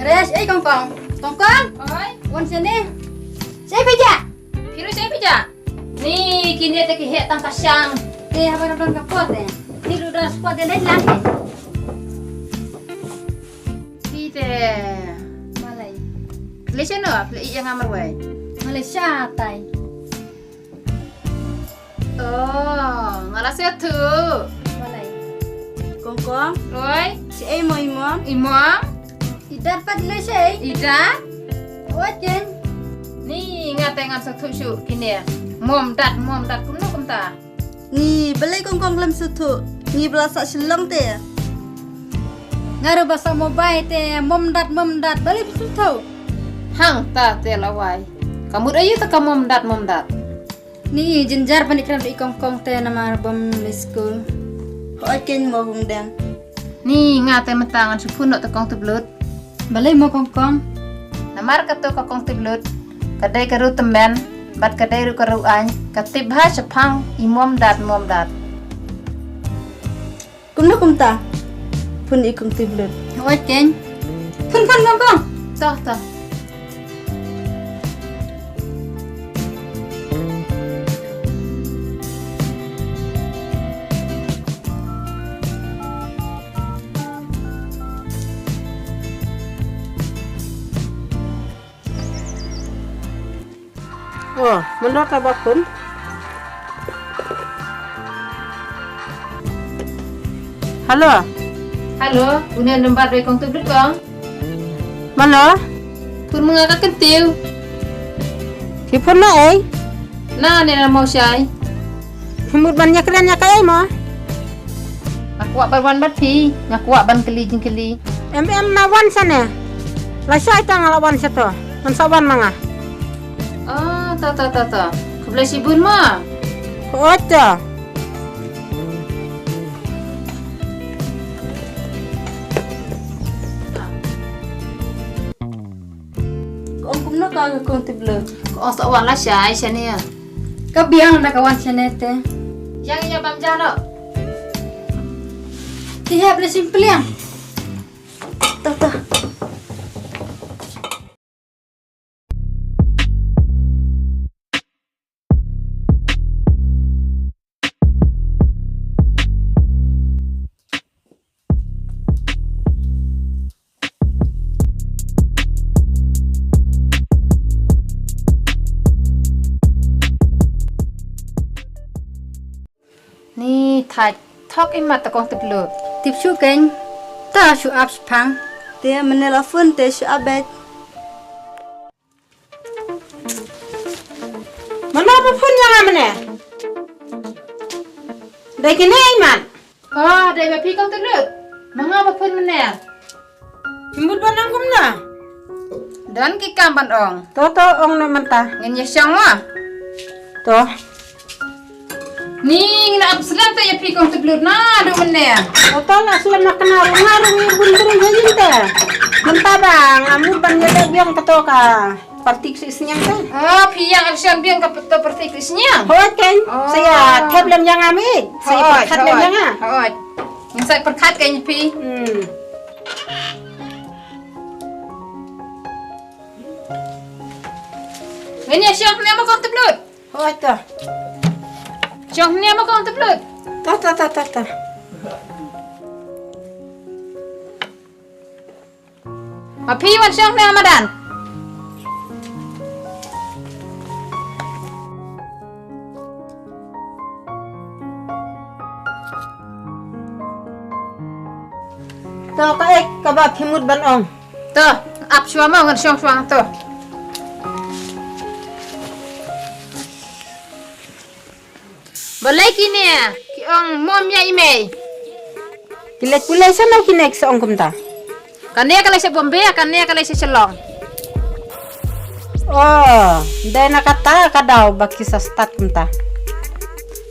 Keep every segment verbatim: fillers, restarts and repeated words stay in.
Re, shaei Kongkong? Kongkong? Oi. Wan shane. Shaei phi jah? Phi ruh shaei phi jah? Ni kine te ki heh tang ka shang. Te haba don ka por te. Ni ruh da spot te dei lang te. Phi te. Malai. Phi leit shano? Phi leit ïa nga marwei? Nga leit shatai. Oh, nga la sngewthuh. Balei? Kongkong. Oi. Shaei mo i mom? I mom? I dad pat leh shaei? I dad? Oi ken. Ni nga te ngan sngewthuh shuh kine. Mom dad, mom dad kumno kumta. Ni balei Kongkong lem sngewthuh. Ni ba la sah Shillong te. Nga ruh ba sah Mumbai te mom dad, mom dad. Balei phi sngewthuh? Hangta te la wai. Ka mut aïu te ka mom dad, mom dad. Ni jynjar ban ïakren bad i Kongkong te namar bym leit skul. Hooid keiñ mo Bumden. Ni nga te mynta ngan shu phone noh te Kong Tiplut. Balei mo Kongkong? Namar kato ka Kong Tiplut ka dei ka riewtymmen bad ka dei ruh ka riewaiñ, ka tip bha shaphang i mom dad mom dad. Kumno kumta? Phone i Kong Tiplut. Hooid keiñ. Phone, phone Kongkong. To, to. Oh, mano ka ba phone? Hello. Hello, une number dei Kong Tiplut kong? Mano? Phone ma nga ka kyntiew. Ki phone na ei? Na ne na mawshai. Phi mut ban ïakren ïa kaei mo? Nga kwah ban wan bad phi, nga kwah ban kylli jingkylli. Em em na wan shane. Lashai ta nga la wan shato. Ngan sa wan ma nga. Oh, ta ta ta ta. Khublei shibun mo. Hooid ta. Ka ong kumno ka Kong Tiplut? Ka ong sa wan lashai shane. Ka biang da ka wan shane te. Ïa ïa bam ja noh. Ki hep leh shim pliang. Ta ta. Ni thait thok imat ta Kong Tiplut. Tip shu keiñ. Ta shu ap shipang. Te mane la phone te shu ap beit. Mano ba phone ïa nga mane? Dei kine imat. Oh, dei ba phi Kong Tiplut. Ma nga ba phone mane. Phi mut ban ong kumno? Don ki kam ban ong. To to ong na mynta. Ngin ïa shong ma. To. Ni ngin ap slem te ïa phi Kong Tiplut na du mane. To to la slem na kena ruh nga ruh ngi bun bun ha ïing te. Mynta ba nga mut ban ïa leh biang ka to ka parti ka sniang te. Oh, phi ïa ap slem biang ka to parti ka sniang. Hooid keiñ. Oh. Sa ïa thep lem ïa nga mih. Sa ïa pyrkhat lem ïa nga. Hooid. Ngin sa pyrkhat keiñ phi. Hmm. Ngin ïa shong hangne ma Kong Tiplut. Hooid to. Shong hangne ma Kong Tiplut. To to to to to. Ma phi wan shong hangne ha madan. To kaei kaba phi mut ban ong. To, ap shuwa mo ngan shong shuwa to. Balei kine ki ong mom ïa i mei? Ki leit pule shano kine ki sa ong kumta? Kane ka leit sha Bombay, kane ka leit sha Shillong. Oh, dei na kata ka daw ba ki sa start kumta.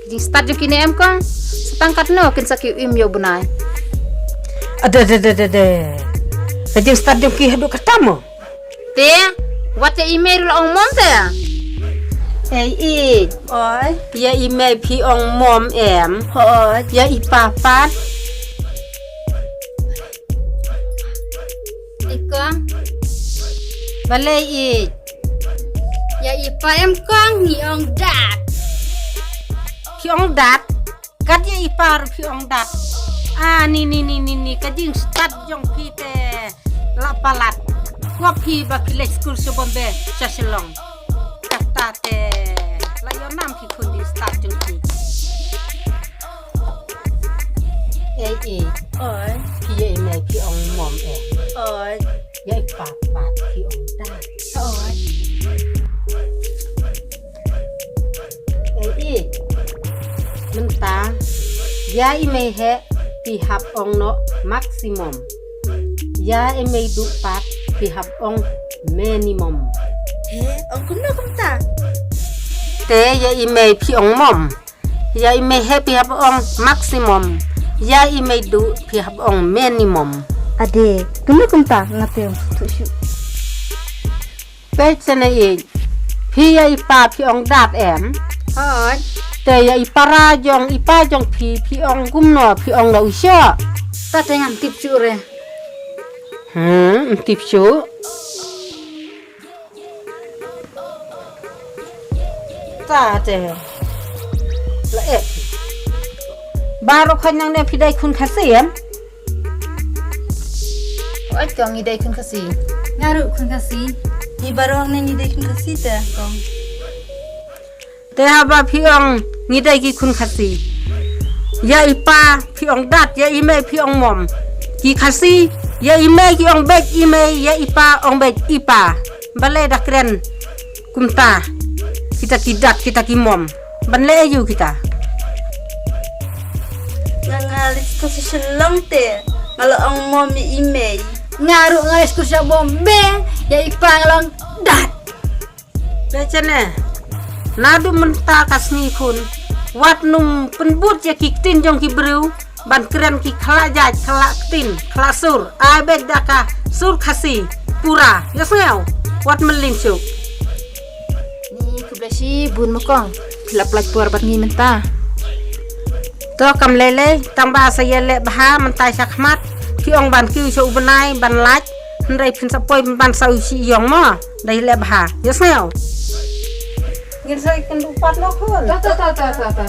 Jingstart jong kine em kong, sa tang katno kin sa kiew im ïa u bnai. Ade de de de de. Ka jingstart jong ki haduh katta mo? Te, wat ïa i mei ruh la ong mom te. Ei i. Oi. Ïa i mei phi ong mom em? Hooid. Ïa i pa pat? Kong. Balei i? Ïa i pa em kong ngi ong dad. Ki ong dad? Kat ïa i pa ruh ki ong dad. Ah, ni ni ni ni ni ka jingstad jong phi te la palat. Ko phi ba ki leit skul sha Bombay sha Shillong. Kata te la ïoh nam ki khun jingstad jong phi. Ei ei. Oi. Phi ïa i mei phi ong mom eh. Oi. Ïa i pa pat phi ong dad. Oi. Ei ei. Mynta ïa i mei heh phi hap ong noh maximum. Ïa i mei duh pat phi hap ong minimum. He, ong kumno kumta? Te ïa i mei phi ong mom. Ïa i mei heh phi hap ong maximum. Ïa i mei duh phi hap ong minimum. Ade, kumno kumta nga te ong shuh shuh. Peit sene i. Phi ïa i pa phi ong dad em? Hooid. Te ïa i para jong i pa jong phi phi ong kumno phi ong da u shoh. Ta te ngam tip shuh re. Hmm, tip shuh. Ta te. La eh. Baroh khot nangne phi dei khun Khasi em? Oi kong ngi dei khun Khasi. Nga ruh khun Khasi. Ngi baroh nangne ngi dei khun Khasi te kong. Te haba phi ong ngi dei ki khun Khasi. Ïa i pa phi ong dad, ïa i mei phi ong mom. Ki Khasi, ïa i mei ki ong beit i mei, ïa i pa ong beit i pa. Balei da kren kumta. Kita ki dad, kita ki mom. Ban leh aïu kita. Nga nga leit skul sha Shillong te. Nga la ong mom ïa i mei. Nga ruh nga leit skul sha Bombay, ïa i pa nga la ong dad. Peit sene. Naduh mynta ka sngi khun. Wat nym pynbud ïa ki ktien jong ki briew. Ban kren ki khlak jait, khlak ktien, khlak sur. Ai beit da ka sur Khasi. Pura. Ïa sngew. Wat mlien shuh. Ni khublei shibun ma kong. Phi la pynlait por bad ngi mynta. To kam lei lei, tang ba sa ïa leh bha mynta sha khmat. Phi ong ban kiew sha u bnai ban lait. Hynrei phin sa poi ban sa u shi ïong mo. Da ïa leh bha. Ïa sngew. Ngin sa ïa kynduh pat noh khun. To to to to to to.